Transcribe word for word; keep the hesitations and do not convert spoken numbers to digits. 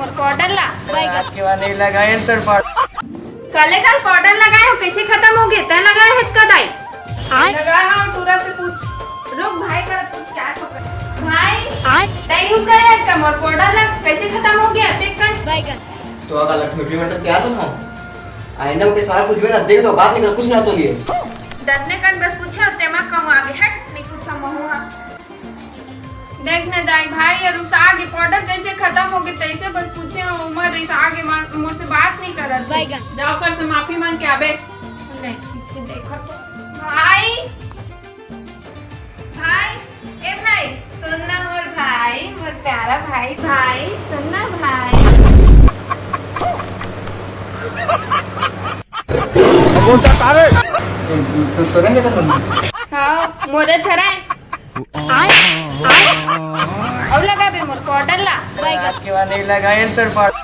मोर powder ला। आज के बाद नहीं लगाए अंतर पाउडर। काले काल पाउडर लगाए हो, कैसे खत्म हो गए? तय लगाए हच का दाई? लगा हाँ, टूरा से पूछ। रुक भाई, का पूछ क्या तो कर। भाई, तय यूज करे हच का मोर पाउडर ला, कैसे खत्म हो गया? देख कर। तो आका लक्ष्मी ट्रीटमेंट से तैयार तो था। आईना के सारा कुछ भी ना देख दो, बात नहीं कर, कुछ ना तो लिए। दतने कन बस पूछा, तेमा कहूँ आगे हट, नहीं पूछा महू हा। देख न दाई, भाई अउ रुसा गे, पाउडर कैसे खत्म हो गए, तैसे बस पूछे हो, उमर रिसा गे, मोर से बात नहीं करत हे। जाओ कर से माफी मांग के आबे। नहीं, ठीक है, देखो तो। भाई, भाई, ए भाई, सुन ना मोर भाई, मोर प्यारा भाई, भाई, सुन ना भाई। कौन सा तारे? तो, तो, तो रहने का तुम। हाँ, मोरे धरा है। आय, आय। अउ लगाबे मोर पाउडर ला। आज के बाद नहीं लगाए अंतर पाउडर।